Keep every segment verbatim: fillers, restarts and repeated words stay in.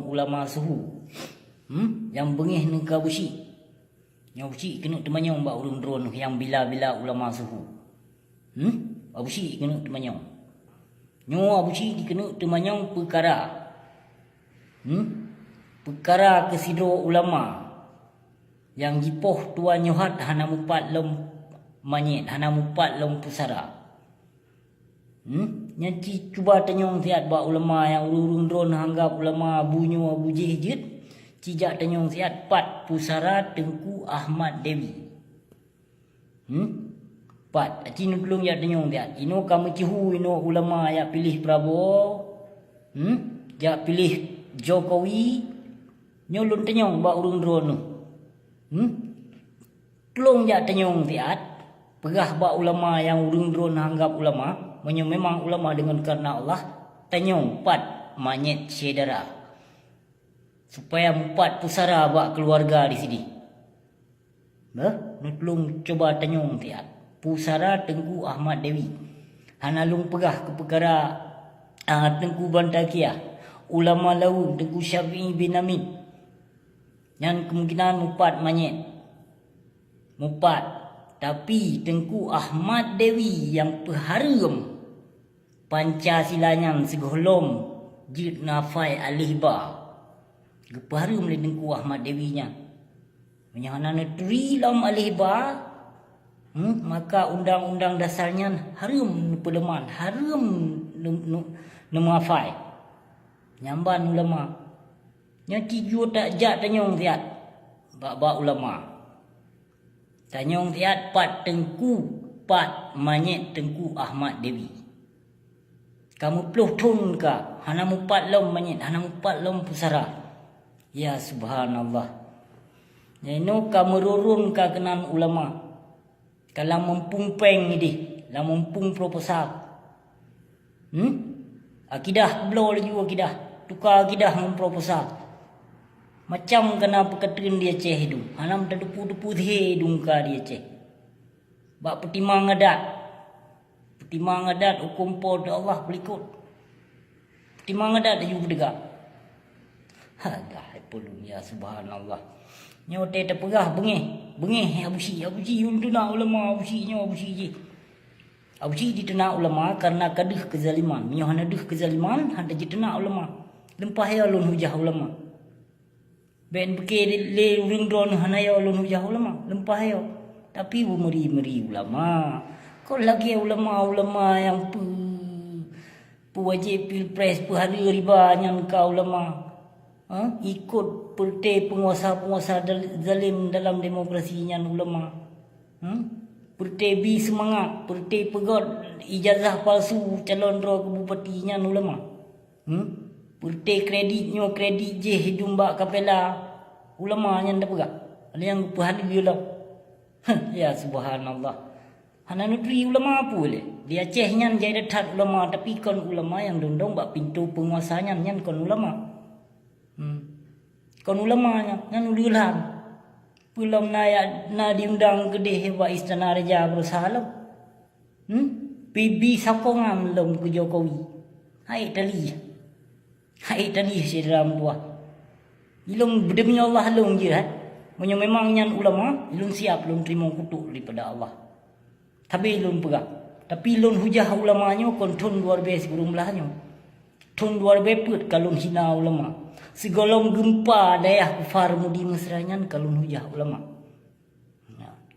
ulama suhu. Hmm? Nyang beungéh neuka Abusyik. Nyoe Abusyik keuneuk teumanyong bak ureuëng droeneuh nyang bila-bila ulama suhu. Hmm? Abusyik keuneuk teumanyong. Nyoe Abusyik keuneuk teumanyong peukara. Hmm? Peukara keusidroe ulama nyang jipoh tuan nyohat hana mupat lom manyét, hana mupat lom pusara. Hmm? Nyan ci cuba tanyong siat bak ulama nyang ureuëng droeneuh anggab ulama Abu nyoe Abu jéh jeuet, ci jak tanyong siat pat pusara Teungku Ahmad Dewi. Hmm? Pat, ci neutulông jak tanyong siat. Inoe ka meucihu inoe ulama jak piléh Prabowo, hmm? Jak piléh Jokowi, nyoe lôn tanyong bak ureuëng droeneuh. Hmm? Tulông jak tanyong siat, peugah bak ulama nyang ureuëng droeneuh anggab ulama, meunyoe memang ulama deungon kareuna Allah, tanyong pat manyét syedara, supaya mupat pusara bak keuluwarga di sini. Beuh, neutulông cuba tanyong siat. Pusara Teungku Ahmad Dewi. Hana lôn peugah keu peukara, ah, Teungku Bantaqiah, ulama laweuen Teungku Syafi'i bin Amin. Nyan kemungkinan mupat manyét. Mupat. Tapi Teungku Ahmad Dewi nyang peuhareuem Pancasila nyan sigohlom jeuet neuhafai aléh ba. Geupeuhareuem lé Teungku Ahmad Dewi nyan. Meunyoe hana neuturi lom aléh ba, hmm, maka undang-undang dasar nyan hareuem neupeuleuman, hareuem neu-, neu-, neumeuhafai. Nyan ban ulama. Nyoe ci jeuet jak tanyong siat bak-bak ulama. Tanyong siat pat teungku, pat manyét Teungku Ahmad Dewi. Ka meuploh thon ka, hana mupat lom manyét, hana mupat lom pusara. Ya subhanallah. Nyoe ka meururun ka keunan ulama. Ka lam mumpung péng idéh, lam mumpung proposal. Hmm? Akidah, bloe laju akidah. Tuka akidah ngon proposal. Macam ka na peukateun di Aceh idong. Hana meutateupeue-teupeue thé idong ka di Aceh. Bak peutimang adat. Peutimang adat huköm Po teu Allah peulikot. Peutimang adat laju peuteuka. Alah, hai pulun, ya subhanallah. Nyoe teupeugah beungéh, beungéh Abusyik, Abusyik ulôn teunak ulama, Abusyik nyoe, Abusyik jih. Abusyik diteunak ulama kareuna ka deuh keuzaliman. Meunyoe hana deuh keuzaliman, hana jiteunak ulama. Leumpah yo lôn hujah ulama. Bék neupiké lé ureuëng droeneuh hana yo lôn hujah ulama. Leumpah yo. Tapi beumeuri-meuri ulama. Kon lagée ulama-ulama nyang peu-, peuwajéb pilpres, peuhaleue riba nyan ka ulama. Ha? Ikot peureuté peunguasa-peunguasa dal-, zalem dalam demokrasi nyan ulama. Hmm? Peureuté bi seumangat, peureuté peugét ijazah palsu calon droe keu bupati nyan ulama. Hmm? Peureuté kredit nyoe kredit jih idong bak kapela ulama nyan tapeugah. Ada nyang peuhaleue lom. Ya subhanallah. Hana neuturi ulama peue lé. Di Aceh nyan jai that ulama, tapi kon ulama nyang dong-dong bak pintoe peunguasa nyan, nyan kon ulama. Hmm. Kon ulama nyan, nyan ulama. Peulom na ya, na diundang keudeh bak istana raja berusaha lom. Hmm? Pibi sokongan lom keu Jokowi. Hai tali. Hai tali syedara meutuah. Ilôn demi Allah lôn jeuet. Meunyoe memang nyan ulama, ilôn siap lôn teurimong kutok daripada Allah. Tapi lôn peugah, tapi lôn hujah ulama nyoe kon thon dua ribèe sikureueng blaih nyoe. Thon dua ribèe peuet ka lôn hina ulama. Sigohlom geumpa dayah kufar Mudi Mesra nyan ka lôn hujah ulama.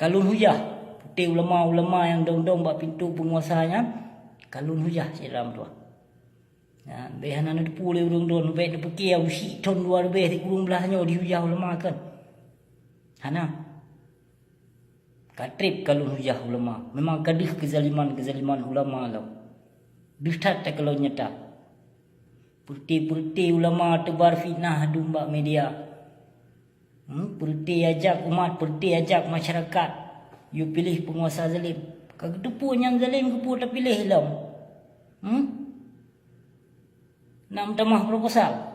Ka lôn hujah, putéh ulama-ulama nyang dong-dong bak pintoe peunguasa nyan, ka lôn hujah syedara meutuah. Nyan, bék hana neuteupeue lé ureuëng droen, bék neupiké Abusyik thon dua ribèe sikureueng blaih nyoe dihujah ulama kan. Hana. Ka trép ka lôn hujah ulama. Memang ka deuh keuzaliman-keuzaliman ulama lom. Deuh that takalon nyata. Peureuté-peureuté ulama teubar fitnah dum bak media. Hmm, peureuté ajak umat, peureuté ajak masyarakat yue piléh peunguasa zalem. Ka geuteupeue nyang zalem keupeue tapiléh lom. Hmm? Nak meutamah proposal.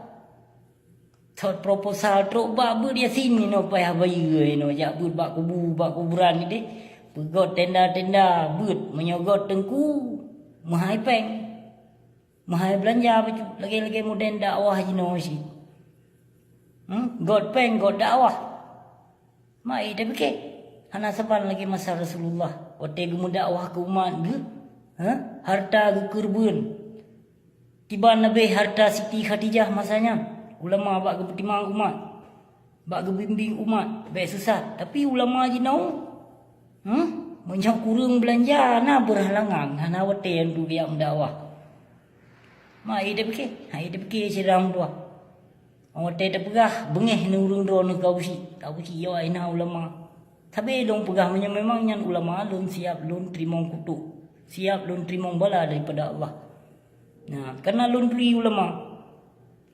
Thot proposal trok bak beuet Yasin inoe payah bayeue inoe jak beuet bak kubu, bak kuburan idéh. Peugöt tenda-tenda beuet meunyoe göt teungku meuhai péng. Meuhai beulanja bacut lagée-lagée modern dakwah jinoe cit. Hmm? Göt péng, göt dakwah. Mai tapike, hana saban lagée masa Rasulullah watée geumeudakwah keu umat geuh, ha? Harta geukeureubeuen. Kiban leubeh harta Siti Khadijah masa nyan, ulama bak geupeutimang umat, bak geubimbéng umat, bék sisat. Tapi ulama jinoe, hmm, meunyoe kureueng beulanja na beurhalangan, hana watée untuk geujak meudakwah. Ma, hai tapike, hai tapike sidroe dua. Watée tapeugah, beungéh ureuëng droeneuh ka usi, ka usi yo ai na ulama. Sabe lôn peugah meunyoe memang nyan ulama, lôn siap lôn teurimong kutok, siap lôn teurimong bala daripada Allah. Nah, karena lôn turi ulama.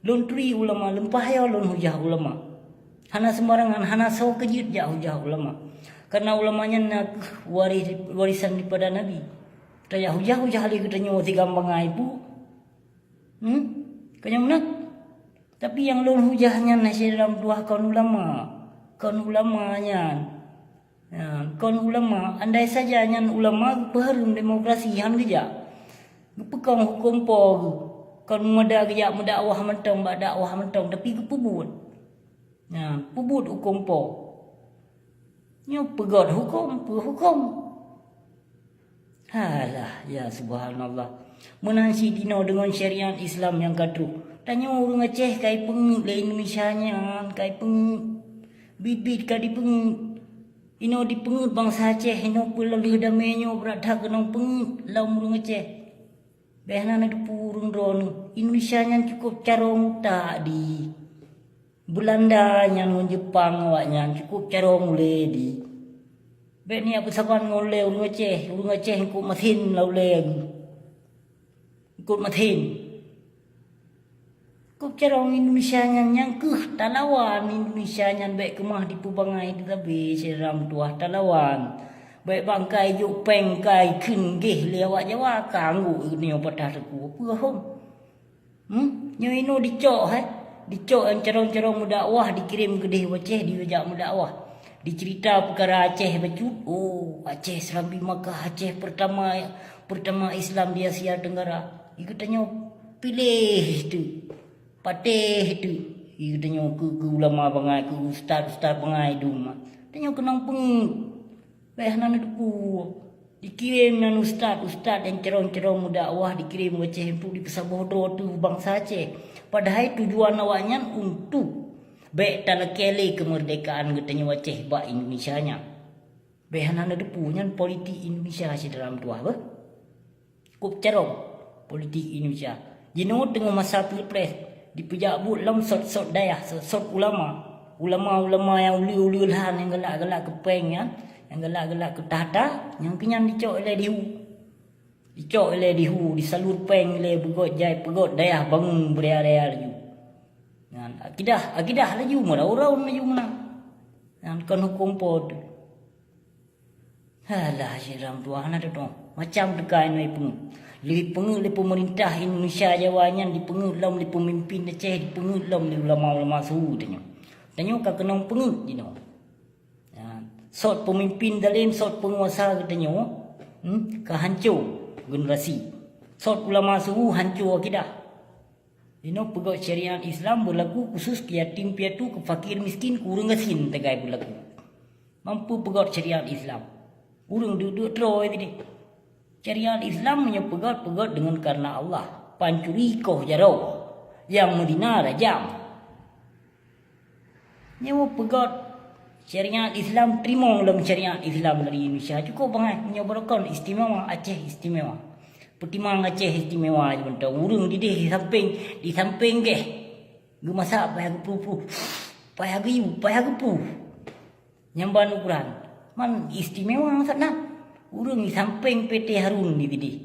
Lôn turi ulama, leumpah yo lôn hujah ulama. Hana sembarangan, hana soe keujeuet jak hujah ulama. Karena ulama nyan na kheueh waris, warisan daripada Nabi. Tajak hujah-hujah lé geutanyoe sigam bangai pu. Hmm? Keu nyang meunan. Tapi nyang lôn hujah nyan hase dalam tuah kon ulama. Kon ulama nyan. Ya, kon ulama, andai saja nyan ulama geupeuhareuem demokrasi, han geujak. Geupeukong huköm po geuh. Kon meumada geujak meudakwah mantong bak dakwah mantong, tapi geupeubuet. Ya, peubuet huköm po. Nyoe peugöt huköm, peue huköm? Halah, ya subhanallah. Meunan sidinoe deungon syariat Islam nyang ka trok. Tanyoe ureuëng Aceh ka ipeungeuet lé Indonesia nyan, ka ipeungeuet. Biet-biet ka dipeungeuet. Inoe dipeungeuet bansa Aceh, inoe peue lom lheueh damé nyoe brat that keunong peungeuet lom ureuëng Aceh. Bék hana neuteupeue ureuëng droeneuh, Indonesia nyan cukôp carông utak di. Beulanda nyan ngon Jeupang awaknyan cukôp carông ulée di. Bék niyak peusaban ngon ulée ureuëng Aceh, ureuëng Aceh eungkôt masen lam ulée geuh. Eungkôt masen. Cukôp carông Indonesia nyan, nyang kheueh talawan Indonesia nyan, bék keumah dipeubangai teutabé sidroe meutuwah talawan. Bék bangkai jok péng kai kheun géh lé awak Jawa, ka anggô nyoe patah teukue. Peue hom? Hmm? Nyoe inoe dicok, hai. Dicok nyang carông-carông meudakwah, dikirém keudeh u Aceh, dijak meudakwah. Dicerita peukara Aceh bacut, oh, Aceh Serambi Makkah, Aceh pertama, pertama Islam di Asia Tenggara. Geutanyoe piléh teuk, patéh teuk. Geutanyoe keu, keu ulama bangai, keu ustaz-ustaz bangai dum. Tanyoe keunong peungeuet. Bék hana neuteupeue. Dikirém nan ustaz-ustaz nyang carông-carông meudakwah, dikirém u Aceh untuk dipeusaboh droe teuh bansa Aceh. Padahai tujuan awaknyan untuk bék talakée lé keumeurdekaan geutanyoe Aceh bak Indonesia nyan. Bék hana neuteupeue nyan politik Indonesia sidroe meutuwah beuh. Cukôp carông politik Indonesia. Jinoe teungoh masa pilpres, dipeujak buet lom sot-sot dayah, sot-sot ulama. Ulama-ulama nyang uleue-uleue lhan nyang galak-galak keu péng nyan, nyang galak-galak keu takhta, nyang keu nyan dicok ilée dihu. Dicok ilée dihu, disalur péng ilée beugöt jai peugöt dayah bangun beuraya-raya laju. Nyan akidah, akidah laju meuraun-raun laju meunan. Nyan kon huköm po teuh. Halah, sidroe meutuwah hana teutueng. Macam teuka inoe ipeungeuet. Lheueh ipeungeuet lé peumeurintah Indonesia Jawa nyan, dipeungeuet lom lé peumimpin Aceh, dipeungeuet lom lé ulama-ulama su tanyoe. Tanyoe ka keunong peungeuet jinoe. Ya, sot peumimpin zalem, sot peunguasa geutanyoe, hmm, ka hanco generasi. Sot ulama su hanco akidah. Inoe peugöt syariat Islam beulaku khusus keu yatim piatu, keu fakir miskin, keu ureuëng gasien tagai beulaku. Mampu peugöt syariat Islam. Ureuëng duek-duek troe tadi. Syariat Islam meunyoe peugöt, peugöt deungon kareuna Allah. Pancuri koh jaroe, nyang meuzina rajam. Nyoe peugöt syariat Islam, teurimong lom syariat Islam dari Indonesia. Cukôp bangai, nyoe barokon istimewa, Aceh istimewa. Peutimang Aceh istimewa, mantong ureuëng dideh di sampéng, di sampéng geh. Geumasak payah geupruh-pruh, payah geuyue, payah geupruh. Nyang ban ukuran, man istimewa sanak. Ureuëng di sampéng P T Harun di bideh.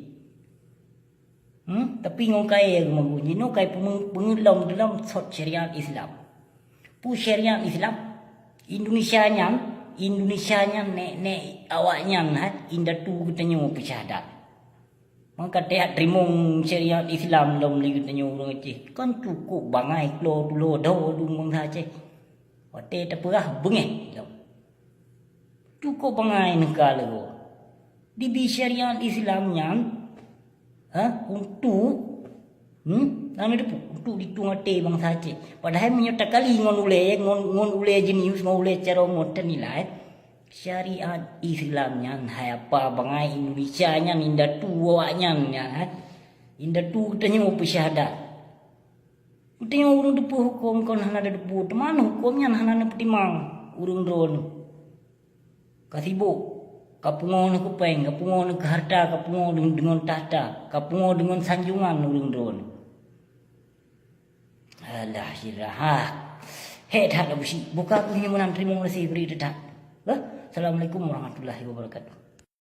Hmm? Tapi ngon kayée geumagu, jinoe kai peungeut lom dalam sot syariat Islam. Peue syariat Islam? Indonesia nyan, Indonesia nyan nek-nek awaknyan hat indatu geutanyoe peusyahadat. Maka tiep teurimong syariat Islam lom lé geutanyoe ureuëng Aceh, kan cukôp bangai klo tulo do dum bansa Aceh. Watée tapeugah beungéh lom. Cukôp bangai neuka leugo. Dibi syariat Islam nyan, ha, untuk, hmm, Na neuteupeue untuk ditueng até bansa Aceh. Padahai meunyoe takali ngon ulée, ngon, ngon ulée jenius, ngon ulée carông, ngon teunilai, syariat Islam nyan hai apa bangai Indonesia nyan indatu awaknyan nyan, hai. Indatu geutanyoe peusyahadat. Geutanyoe ureuëng teupeue huköm kon hana tateupeue, teuma huköm nyan hana neupeutimang ureuëng droeneuh. Ka sibok, ka pungoe neuh keu péng, ka pungoe neuh keu harta, ka pungoe deungon, deungon takhta, ka pungoe deungon sanjongan ureuëng droeneuh. Alah, sirah, ha. Hék that Abusyik, buka aku nyoe meunan, teurimong gaséh bri teutat. Hah? Assalamualaikum warahmatullahi wabarakatuh.